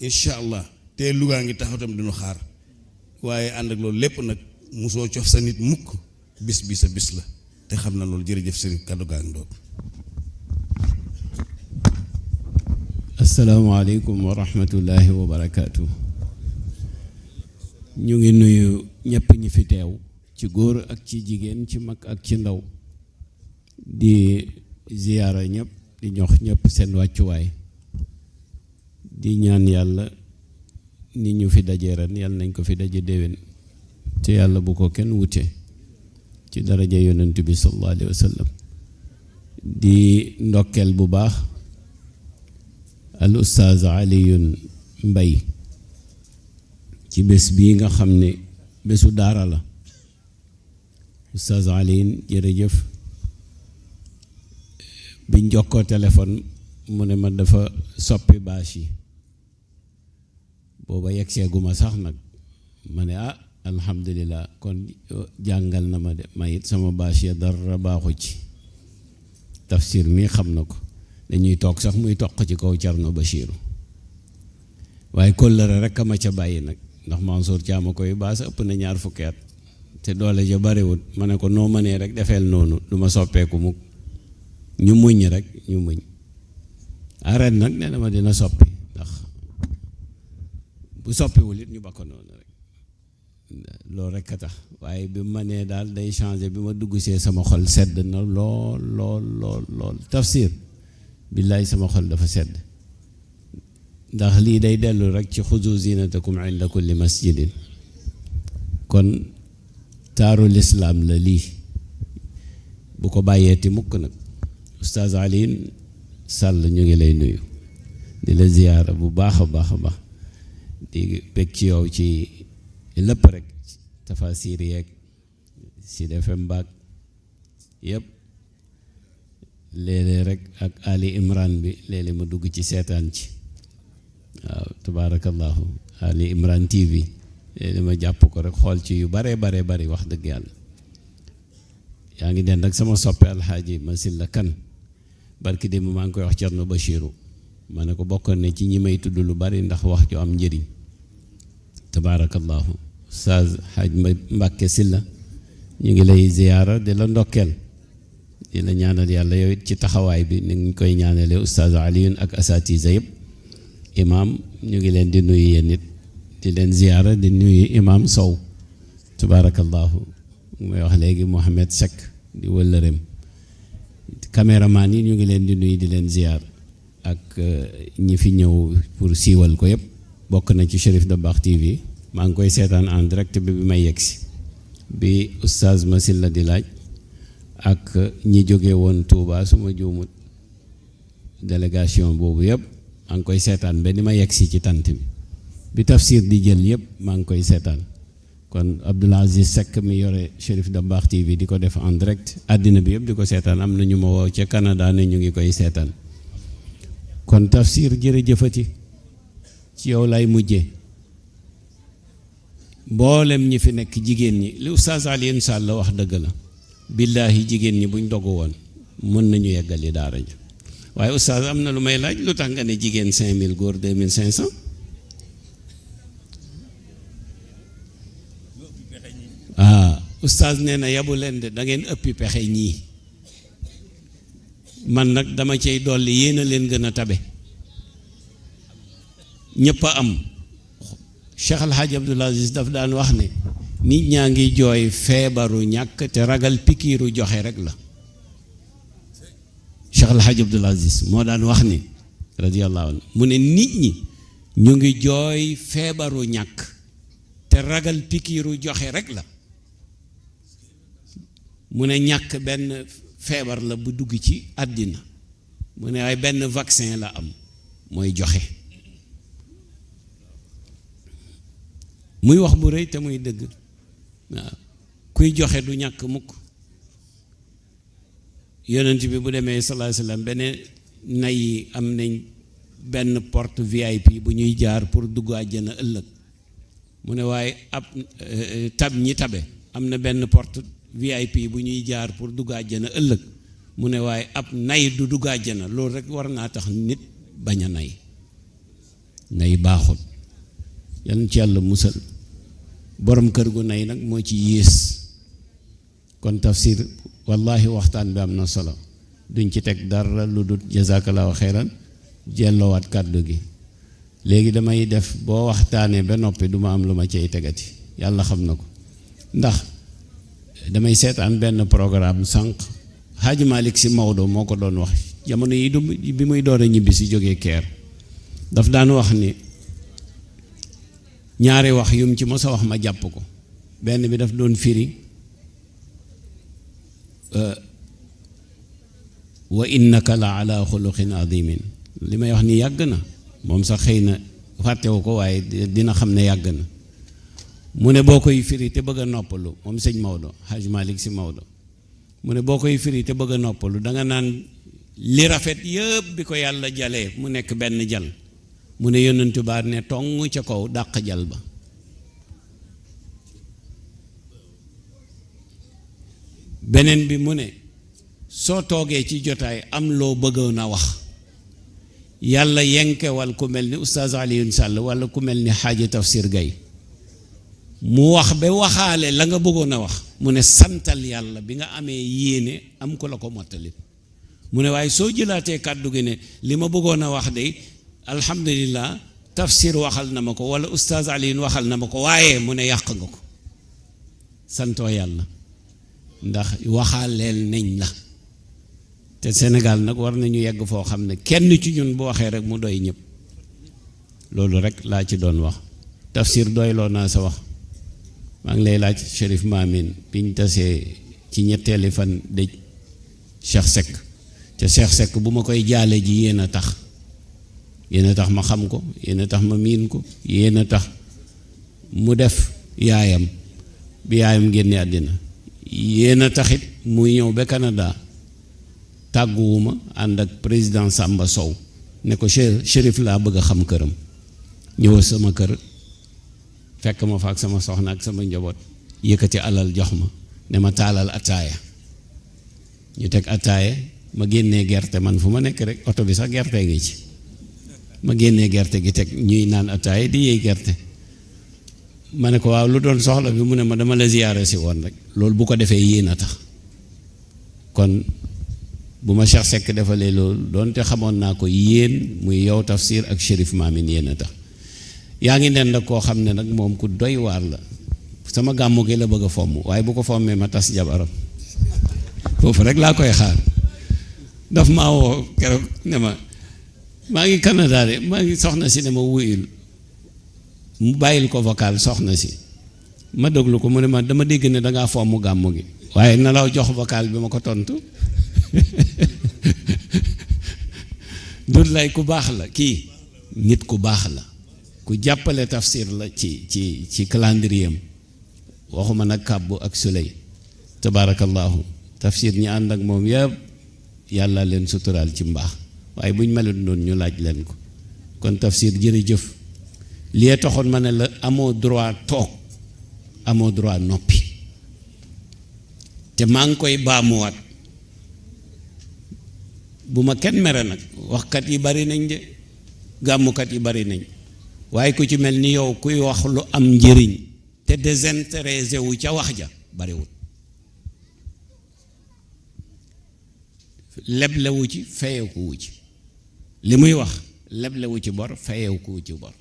incha allah te Louga ngi taxaw tam duñu xaar waaye ànd ak loolu lépp nag musoo cof sa nit mukk bis bi sa bis la te xam na loolu. jërëjëf sëriñ kaddu gaa ngi doog. asalaamaaleykum wa rahmatullahi wa barakaatu. ñu ngi nuyu ñëpp ñi fi teew ci góor ak ci jigéen ci mag ak ci ndaw di ziyaara ñëpp di jox ñëpp seen wàccuwaay di ñaan yàlla ni ñu fi daje ren yàlla nañ ko fi daje déwén te yàlla bu ko kenn wute ci daraja yonent bi sallallahu alayhi wa sallam. di ndokkeel bu baax al ustaaz Aliyun Mbay ci bés bii nga xam ne bésu daara la. ustaaz Aliyun jërëjëf. biñ jokkoo téléphone mu ne ma dafa soppi bâche yi booba yeggseeguma sax nag ma ne alhamdulilah kon jàngal na ma de ma it sama bâche ya dara baaxu ci. tafsir mii xam na ko dañuy toog sax muy toq ci kaw Cerno Bachiru waaye kóllëre rek a ma ca bàyyi nag ndax Mansour Thiam a koy baas ëpp na 20 fukki at te doole ja bariwul ma ne ko noo mënee rek defeel noonu du ma soppeeku mukk ñu muñ rek ñu muñ. arène nag nee na ma dina soppi ndax bu soppiwul it ñu bakko noonu rek loolu rek a tax waaye bi ma nee daal day changé bi ma dugg see sama xol sedd na lool lool lool lool. tafsir billaay sama xol dafa sedd ndax lii day dellu rek ci xuzu zinatakum inda kulli masjidin kon taaru lislaam la lii bu ko bàyyeeti mukk nag. Oustaz Alioune Sall ñu ngi lay nuyu di la ziyaara bu baax a baax a baax di bég ci yow ci lépp rek tafasir yeeg Sud FM baag yëpp léeg-léeg rek ak Ali Imran bi léeg-léeg ma dugg ci seetaan ci waaw tabaarakallahu Ali Imran TV léeg-léeg ma jàpp ko rek xool ci yu bare bari wax dëgg yàlla. yaa ngi den ak sama soppe alxaaji Masilla Kan barki démb maa ngi koy wax Cerno Bachiru ma ne ko bokkoon ne ci ñi may tudd lu bari ndax wax ju am njëriñ tabaarakallahu. Ustaaz Xaaj Mbàkke Silla ñu ngi lay ziyaara di la ndokkeel di la ñaanal yàlla yow it ci taxawaay bi ni ñu koy ñaanalee Ustaaz Aliyun ak asatisa yëpp. imaam ñu ngi leen di nuyu yéen it di leen ziyaara di nuyu imaam Sow tabaarakallahu. mooy wax léegi Mohamed Seck di wëllëreem. caméraman yi ñu ngi leen di nuyu di leen ziyaar ak ñi fi ñëw pour siiwal ko yëpp bokk na ci Cherif Dabakh TV maa ngi koy seetaan en direct bi may yegsi bi oustaz Masilla di laaj ak ñi jóge woon Touba suma juumut délégation boobu yëpp maa ngi koy seetaan ba ni ma yegsi ci tant bi tafsir di jël yëpp maa ngi koy seetaan. kon Abdoul Aziz Seck mi yore Cherif Dabakh TV di ko def en direct àddina bi yëpp di ko seetaan am na ñu ma woo ca Canada ne ñu ngi koy seetaan kon tafsir jërëjëfati ci yow lay mujjee mboolem ñi fi nekk jigéen ñi li Oustaz Alioune Sall wax dëgg la billaahi jigéen ñi buñ dogu woon mën nañu yeggali daara ji waaye Oustaz am na lu may laaj lu tax nga ne jigéen 5000 góor 2500. Oustaz nee na yabu leen de da ngeen ëppi pexe ñii man nag dama cay dolli yéen a leen gën a tabe ñëpp a am. Cheikh El Hadj Abdoul Aziz daf daan wax ne nit ñaa ngi jooy feebaru ñàkk te ragal pikiiru joxe rek la. Cheikh El Hadj Abdoul Aziz moo daan wax ni radiyallahu anhu mu ne nit ñi ñu ngi jooy feebaru ñàkk te ragal pikiiru joxe rek la. mu ne ñàkk benn feebar la bu dugg ci àddina mu ne waaye benn vaccin la am mooy joxe. muy wax bu rëy te muy dëgg waaw kuy joxe du ñàkk mukk. yonent bi bu demee sallallahu alayhi wasallam beneen nay yi am nañ benn porte VIP bu ñuy jaar pour dugg àjjana ëllëg mu ne waaye ab tab ñi tabe am na benn porte VIP bu ñuy jaar pour dugg àjjana ëllëg mu ne waaye ab nay du dugg àjjana loolu rek war naa tax nit bañ a nay nay baaxut yal na ci yàlla musal borom kër gu nay nag moo ci yées kon tafsir wallahi waxtaan bi am na solo duñ ci teg dara lu dul jazakallahu xeyran jelloowaat kàddu gi léegi damay def boo waxtaanee ba noppi duma am lu ma cay tegati yàlla xam na ko ndax damay seetaan benn programme sànq Hadji Malick Sy Maodo moo ko doon wax jamono yi du bi muy door a ñibbi si jógee Keer daf daan wax ni ñaari wax yum ci mos a wax ma jàpp ko benn bi daf doon firi wa innaka la ala xuluqin adimin li may wax ni yàgg na moom sax xëy na fàttewu ko waaye dina xam ne yàgg na mu ne boo koy firi te bëgg a noppalu moom sëñ Maodo Hadj Malick Sy Maodo mu ne boo koy firi te bëgg a noppalu danga naan li rafet yëpp bi ko yàlla jalee mu nekk benn jal mu ne yonentu baa ne tong ca kaw dàq jal ba beneen bi mu ne soo toogee ci jotaay am loo bëggoon a wax yàlla yenkewal ku mel ni oustaz Alioune Sall wala ku mel ni xaaji Tafsir Gaye mu wax ba waxaale la nga bëggoon a wax mu ne santal yàlla bi nga amee yéene am ko la ko mottali mu ne waaye soo jëlaatee kàddu gi ne li ma bëggoon a wax de alhamdulillah Tafsir waxal na ma ko wala oustaz Alioune waxal na ma ko waaye mu ne yàq nga ko santoo yàlla ndax waxaaleel nañ la te Sénégal nag war nañu yegg foo xam ne kenn ci ñun bu waxee rek mu doy ñëpp loolu rek laa ci doon wax Tafsir doyloo naa sa wax maa ngi lay laaj Chérif Mamine biñ tasee ci ñetteeli fan dëj Cheikh Seck te Cheikh Seck bu ma koy jaale ji yéen a tax ma xam ko yéen a tax ma miin ko yéen a tax mu def yaayam bi yaayam génne àddina yéen a taxit muy ñëw ba Canada tàgguwuma ànd ak président Samba Sow ne ko Chérif laa bëgg a xam këram ñëw sama kër fekk ma fa ak sama soxna ak sama njaboot yëkkati alal jox ma ne ma taalal ataaya ñu teg ataaya ma génnee gerte man fu ma nekk rek oto bi sax gerte ngi ci ma génnee gerte gi teg ñuy naan ataaya di yéey gerte ma ne ko waaw lu doon soxla bi mu ne ma dama la ziyaare si woon rek loolu bu ko defee yéen a tax kon bu ma Cheikh Seck defalee loolu doonte xamoon naa ko yéen muy yow Tafsir ak Chérif Mamine yéen a tax yaa ngi nen nag koo xam ne nag moom ku doy waar la sama gàmmu gi la bëgg a fomm waaye bu ko fommee ma tas jabaram foofu rek laa koy xaar daf maa woo keroog ne ma maa ngi Canada de maa ngi soxna si ne ma wuyul mu bàyyil ko vocal soxna si ma déglu ko mu ne ma dama dégg ne dangaa fomm gàmmu gi waaye na la jox vocal bi ma ko tontu dut lay ku baax la kii nit ku baax la ku jàppale Tafsir la ci calendrier am waxuma nag kàbbu ak suley tabaarakallaahu Tafsir ñi ànd ak moom yëpp yàlla leen suturaal ci mbaax waaye buñ melut noonu ñu laaj leen ko kon Tafsir jërëjëf li taxoon ma ne la amoo droit toog amoo droit noppi te maa ngi koy baamuwaat bu ma kenn mere nag waxkat yi bari nañ de gàmmukat yi bari nañ waaye ku ci mel ni yow kuy wax lu am njëriñ te désintéressé wu ca wax ja bariwul leblewu ci fayeeku wu ci li muy wax leblewu ci bor fayeeku wu ci bor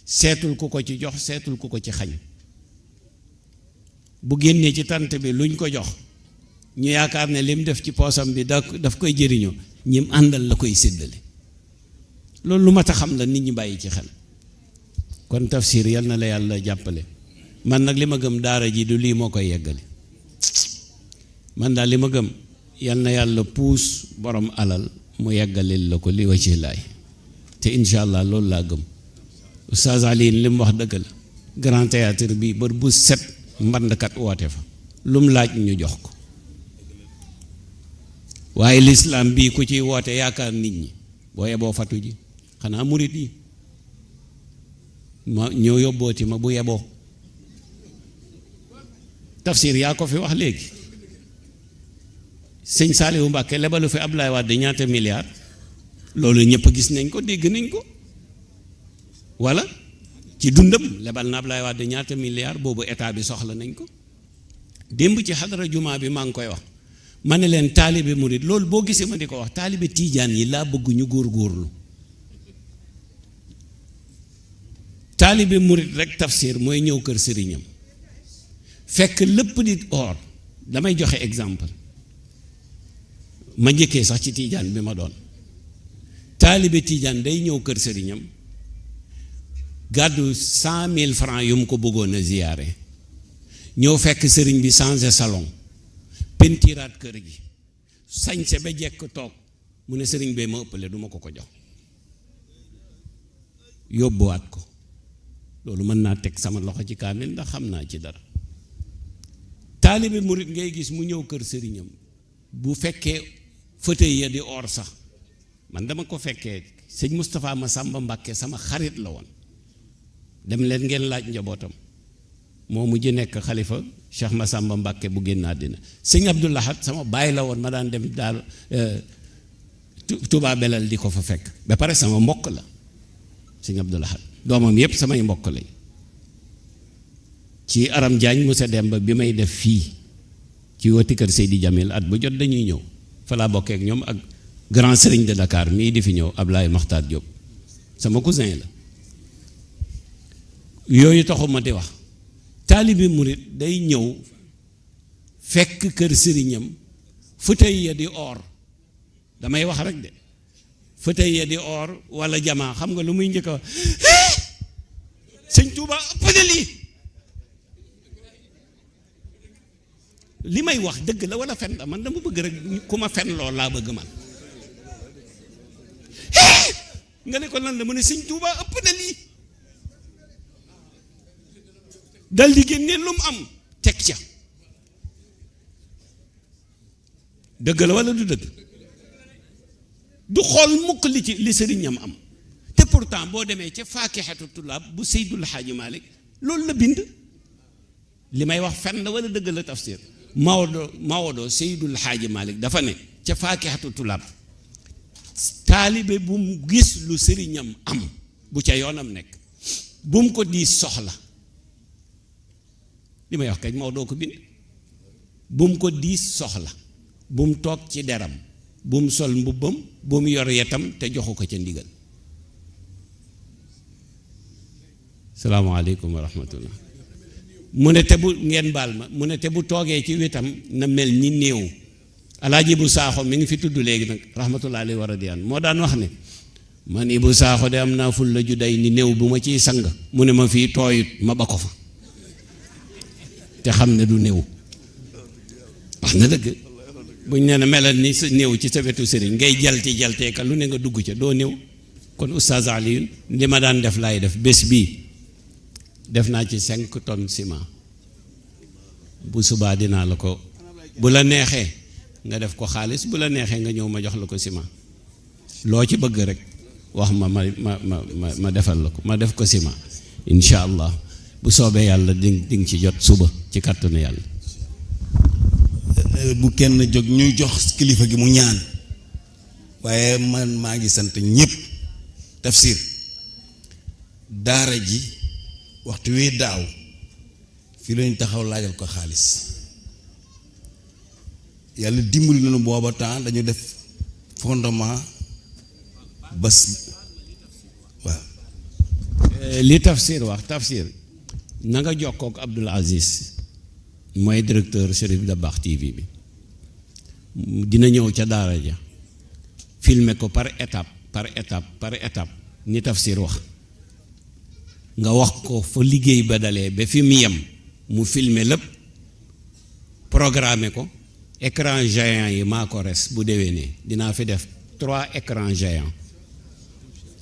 seetul ku ko ci jox seetul ku ko ci xañ bu génnee ci tant bi luñ ko jox ñu yaakaar ne lim def ci poosam bi daf koy jëriñoo ñim àndal la koy séddale loolu lu mat a xam la nit ñi bàyyi ci xel kon Tafsir yal na la yàlla jàppale man nag li ma gëm daara ji du lii moo koy yeggali man daal li ma gëm yal na yàlla puus borom alal mu yeggalil la ko li wacci laay te incha allah loolu laa gëm Oustaz Alioune li mu wax dëgg la grand théâtre bi bër bu set mbandkat woote fa lu mu laaj ñu jox ko waaye lislaam bii ku ciy woote yaakaar nit ñi boo yeboo fatu ji xanaa murit yi ma ñoo yóbbooti ma bu yeboo Tafsir yaa ko fi wax léegi sëñ Saaliwu Mbàkke lebalu fi Ablaye Wade ñaata milliards loolu ñëpp gis nañ ko dégg nañ ko wala ci dundam lebal na Ablaye Wade ñaata milliards boobu état bi soxla nañ ko. démb ci xadara jumaa bi maa ngi koy wax ma ne leen taalibe murit loolu boo gisee ma di ko wax taalibe tiijaan yi laa bëgg ñu góorgóorlu. taalibe murit rek tafsir mooy ñëw kër sëriñam fekk lépp di or. damay joxe exemple ma njëkkee sax ci tiijaan bi ma doon taalibe tiijaan day ñëw kër sëriñam gàddu 100,000 francs yu mu ko bëggoon a ziyaare ñëw fekk sëriñ bi changé salon pentiraat kër gi sañse ba jekk toog mu ne sëriñ bee ma ëppale duma ko jox yóbbuwaat ko. loolu mën naa teg sama loxo ci kaamil ndax xam naa ci dara. taalibe murit ngay gis mu ñëw kër sëriñam bu fekkee fauteuil ya di or sax man dama ko fekkee sëñ Moustapha Massamba Mbàkke sama xarit la woon dem leen ngeen laaj njabootam moo mujj nekk xalifa Cheikh Massamba Mbàkke bu génn àddina sëñ Abdou Lahad sama baay la woon ma daan dem daal Touba Belal di ko fa fekk ba pare sama mbokk la sëñ Abdou Lahad doomam yépp samay mbokk lañ ci Aram Diagne Moussa Demba bi may def fii ci wati kër Seydi Jamil at bu jot dañuy ñëw fa laa bokkee ak ñoom ak grand sëriñ de Dakar mii di fi ñëw Ablaye Makhtar Diop sama cousin la. yooyu taxuma di wax taalibi murit day ñëw fekk kër sëriñam fauteuil ya di or damay wax rek de fauteuil ya di or wala jamaa xam nga lu muy njëkk a wax sëñ Touba ëppale lii li may wax dëgg la wala fen la man dama bëgg rek ku ma fen lool laa bëgg man nga ne ko lan la mu ne sëñ Touba ëpp na lii dal di génne lu mu am teg ca dëgg la wala du dëgg du xool mukk li ci li sëriñam am te pourtant boo demee ca faakihatu tulaab bu Seydul Xaaji Malik loolu la bind li may wax fen la wala dëgg la tafsir Maodo Seydul Xaaji Malik dafa ne ca faakihatu tulaab taalibe bu mu gis lu sëriñam am bu ca yoonam nekk bu mu ko di soxla li may wax kañ Maodo ko bind bu mu ko di soxla bu mu toog ci deram bu mu sol mbubbam bu mu yor yetam te joxu ko ca ndigal. salaamaaleykum wa rahmatullah mu ne te bu ngeen baal ma mu ne te bu toogee ci wetam na mel ni néew. Alaaji Ibu Saaxo mi ngi fi tudd léegi nag rahmatullah alayhi wa radiyaan moo daan wax ne man Ibu Saaxo de am naa ful la ju day ni néew bu ma ciy sang mu ne ma fii tooyut ma ba ko fa te xam ne du néew wax na dëgg buñ nee na melal ni sa néew ci sa wetu sëriñ ngay jaltee ka lu ne nga dugg ca doo néew. kon Oustaz Alioune li ma daan def laay def bés bii def naa ci 5 tonnes ciment bu subaa dinaa la ko bu la neexee nga def ko xaalis bu la neexee nga ñëw ma jox la ko ciment loo ci bëgg rek wax ma defal la ko ma def ko ciment incha allah bu soobee yàlla di nga ci jot suba ci kàttanu yàlla. bu kenn jóg ñuy jox kilifa gi mu ñaan waaye man maa ngi sant ñëpp tafsir daara ji waxtu wi daaw fii lañu taxaw laajal ko xaalis yàlla dimbali nañu booba temps dañu def fondement bas waaw. li tafsir wax tafsir na nga jokkoo ak Abdoul Aziz mooy directeur Cherif Dabakh TV bi dina ñëw ca daara ja filmer ko par étape ni tafsir wax nga wax ko fa liggéey ba dalee ba fi mu yem mu filmer lépp programmer ko écran géant yi maa ko res bu déwénee dinaa fi def 3 écrans géants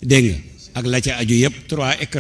dégg nga ak la ca aju yëpp 3 écrans